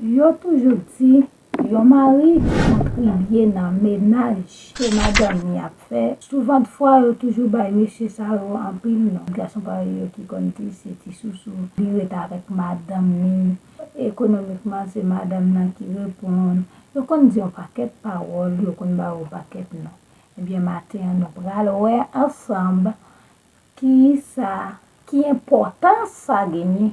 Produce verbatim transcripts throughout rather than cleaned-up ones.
Yo toujou di, yon mari ki kontribye nan mennaj ke madanm li ap fè, souvantfwa yo toujou bay mesye sa yo anpil non. Gason parèy yo ki konn di se ti sousou, li ret avèk madanm li, ekonomikman se madanm nan ki reponn. Yo konn di yon pakèt pawòl, yo konn ba yo yon pakèt non. Ebyen, maten an, nou pral wè ansanm ki sa, ki enpòtans sa genyen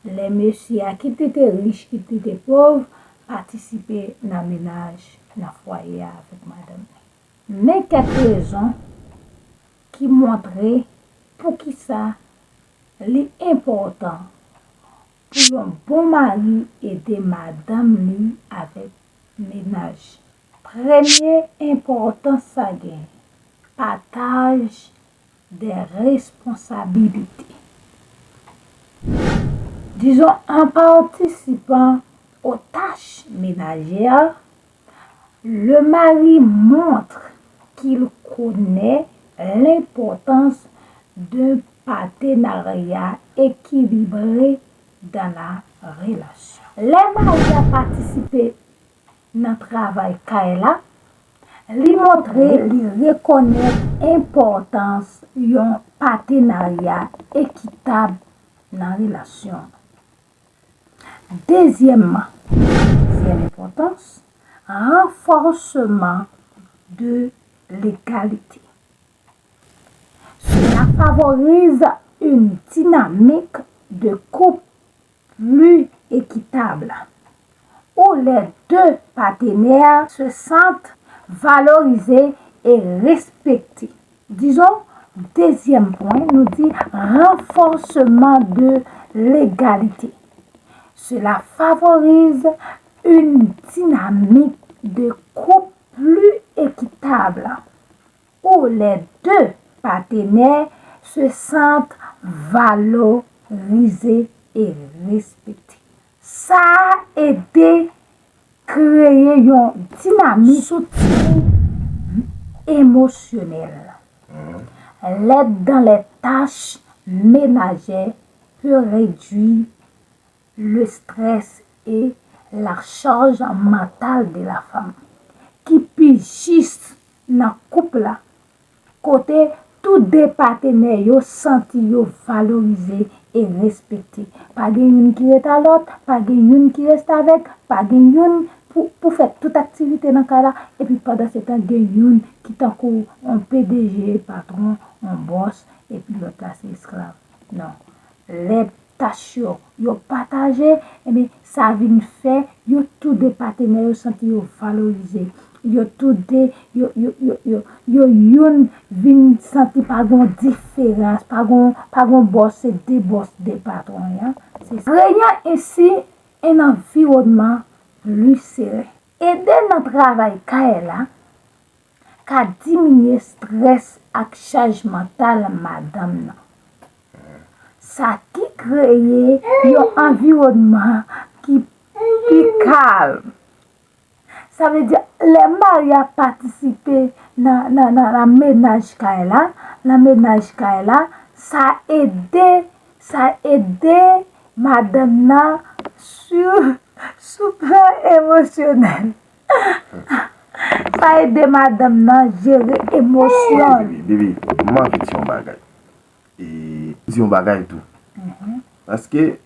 lè mesye a, kit li te rich, kit li te pòv, patisipe nan mennaj, nan fwaye a avèk madanm li. Men kèk rezon ki montre poukisa li enpòtan pou yon bon mari ede madanm li avèk mennaj. Premye enpòtans sa gen, pataj de responsabilité. Disons, en participant aux tâches ménagères, le mari montre qu'il connaît l'importance d'un partenariat équilibré dans la relation. Lè mari a patisipe nan travay kay la, li montre li rekonèt enpòtans yon patenarya ekitab nan relasyon an. Dezyèmman, dezyèm enpòtans, renforcement de l'égalité. Cela favorise une dynamique de couple plus équitable, où les deux partenaires se sentent valorisés et respectés. Disons, deuxième point, nous dit renforcement de l'égalité. Cela favorise une dynamique de couple plus équitable, où les deux partenaires se sentent valorisés et respectés. Sa a ede kreye yon dinamik soutyen emosyonèl. L'aide dans les tâches ménagères peut réduire le stress et la charge mentale de la femme, ki pi jis nan koup la, kote tou de patenè yo santi yo valorize e respekte. Pa gen youn ki ret a lòt, pa gen youn ki restavèk, pa gen youn pou, pou fè tout aktivite nan kay la, epi pandansetan gen youn ki tankou yon P D G, patwon, yon bòs, epi lòt la se esklav. Non. Lè tach yo, yo pataje, ebyen, sa vin fè yo tou de patenè yo santi yo valorize. Yo tou de, yo, yo, yo, yo, yo youn vin santi pa gon diferans, pa gon, pa gon bòs, se de bòs, de patwon, ya. Se sa. Créant ainsi un environnement plus serein. Ede nan travay kay la ka diminye strès ak chaj mantal madanm nan. Sa ki kreye yon anviwònman ki pi kalm. Sa vle di, lè mari a patisipe nan, nan, nan, nan mennaj kay la, nan mennaj kay la, sa ede, sa ede madanm nan sou, sou plan emosyonèl. Sa ede madanm nan jere emosyon li. Bibi, Bibi, m anvi di yon bagay. E di yon bagay tou. Paske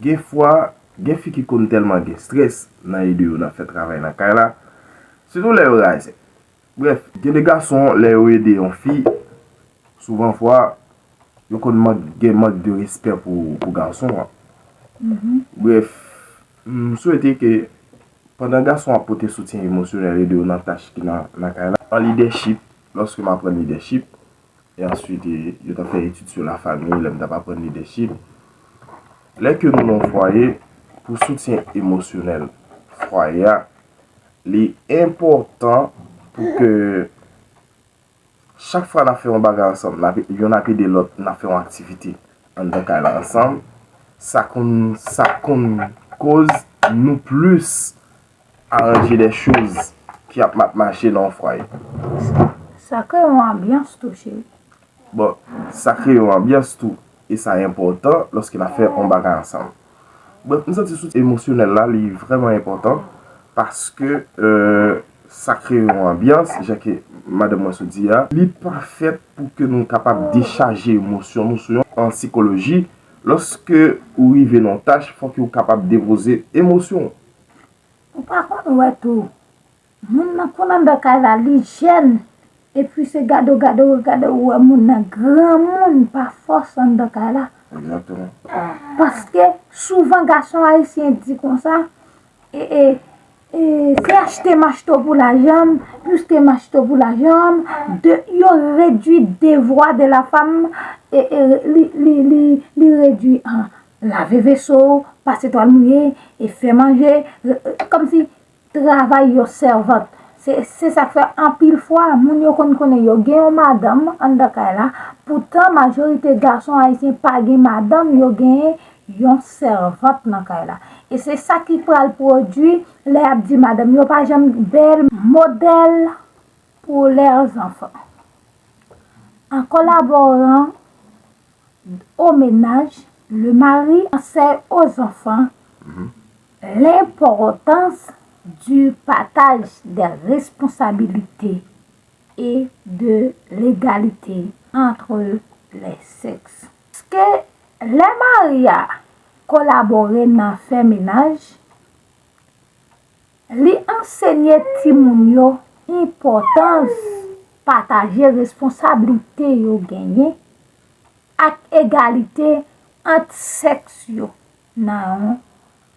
gen fwa, gen fi ki konn tèlman gen strès nan ede yo nan fè travay nan kay la. Sitou lè yo razè. Brèf, gen de gason, lè yo ede yon fi, souvan fwa, yo konn mank, gen mank de respè pou, pou gason an. Brèf, m swete ke pandan gason ap pote soutyen emosyonèl, ede yo nan tach ki nan, nan kay la, an lidèchip, lòske m aprann lidèchip, e answit, e, yo t ap fè etid sou lafami, lè m t ap aprann lidèchip. Lè ke nou nan yon fwaye, pou soutyen emosyonèl fwaye a, li enpòtan pou ke chak fwa n ap fè yon bagay ansanm, n ap, youn ap ede lòt, n ap fè yon aktivite anndan kay la ansanm, sa konn, sa konn koz nou plis aranje de choz ki ap ma-, mache nan yon fwaye. Sa kreye yon anbyans tou, cheri. Bon, sa kreye yon anbyans tou, e sa enpòtan lòske n ap fè yon bagay ansanm. Brèf, m santi sou emosyonèl la, li vrèman enpòtan, paske, euh, sa kreye yon anbyans, jan ke madanm mwen sot di a, li pa fèt pou ke nou kapab dechaje emosyon nou sou yon, an sikoloji, lòske ou rive nan yon tach, fòk ou kapab depoze emosyon w. Ou pa konn wè tou, moun nan konn anndan kay la, li jèn, epi se gade w, gade w, gade w, ou wè moun nan granmoun pa fòs anndan kay la. Egzakteman. Paske souvan gason ayisyen di konsa, e, e, e, se achte machte pou lajanm, plis ke machte pou lajanm, de, yo redwi devwa de la femme, e, e, li, li, li, li redwi an lave veso, pase twal mouye, e fè manje, e, e, kòmsi travay yon sèvant. Se, se sa k fè anpil fwa, moun yo konn konnen yo gen yon madanm anndan kay la, poutan majorite gason ayisyen pa gen madanm, yo gen yon sèvant nan kay la. E se sa ki pral pwodui lè y ap di madanm yo pa janm bèl modèl pour leurs enfants. En collaborant au ménage, le mari enseigne aux enfants l'importance du partage des responsabilités et de l'égalité entre les sexes. Paske lè mari a kolabore nan fè menaj, li ansenye timoun yo enpòtans pataje responsablite yo genyen ak egalite ant sèks yo nan yon,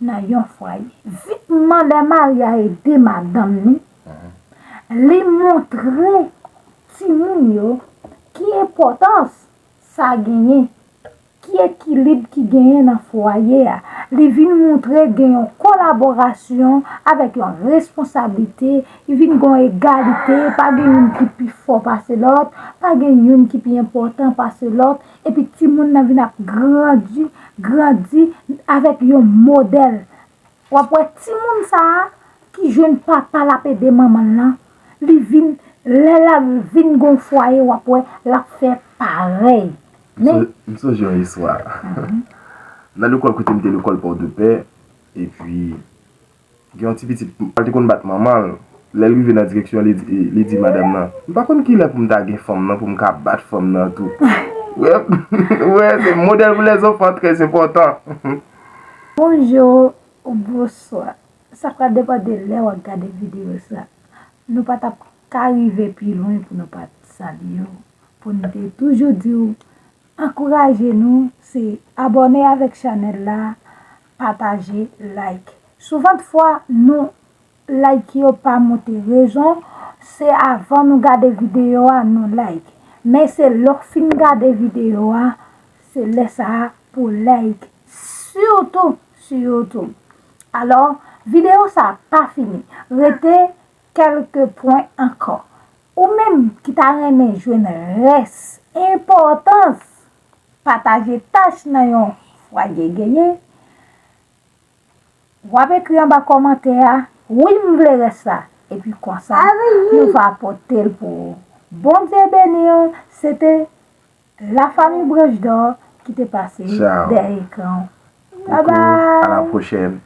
nan yon fwaye. Vitman lè mari a ede madanm li, li montre timoun yo ki enpòtans sa genyen, ki ekilib ki genyen nan fwaye a. Li vin montre gen yon kolaborasyon avèk yon responsablite, li vin gen yon egalite, pa gen youn ki pi fò pase lòt, pa gen youn ki pi enpòtan pase lòt, epi timoun nan vin ap grandi, grandi avèk yon modèl. W ap wè timoun sa a ki jwenn papa l ap ede manman l lan, li vin, lè l ap vin gon fwaye, w ap wè l ap fè parèy. Men, M sonje yon istwa. Nan lekòl kote m te lekòl Pòdepè, epi gen yon ti pitit, li te konn bat manman l. Lè l rive nan direksyon, li di, li di madanm nan, "M pa konn kilè pou m ta gen fanm nan, pou m ka bat fanm nan tou." Ou wè, ou wè, se modèl pou lèzanfan trè enpòtan. Bonjou ou bonswa. Sa pral depann de lè w ap gade videyo sa. Nou pa t ap ka rive pi lwen pou nou pa t salye w. Pou n te toujou di w, ankouraje nou, se abòne avèk chanèl la, pataje, like. Souvantfwa, nou like yo pa monte. Rezon, se avan nou gade videyo a, nou like. Men se lè w fin gade videyo a, se lè sa a pou like. Sitou, sitou. Alò, videyo sa a pa fini. Rete kèlke pwen ankò. Ou menm ki ta renmen jwenn rès enpòtans pataje tach nan yon fwaye genyen, w ap ekri anba kòmantè a, "Wi, m vle rès la." Epi konsa, nou va pote l pou ou. Bondye beni w. Se te Lafanmi Branch Dò ki te pase dèyè ekran. Bye bye. À la prochaine.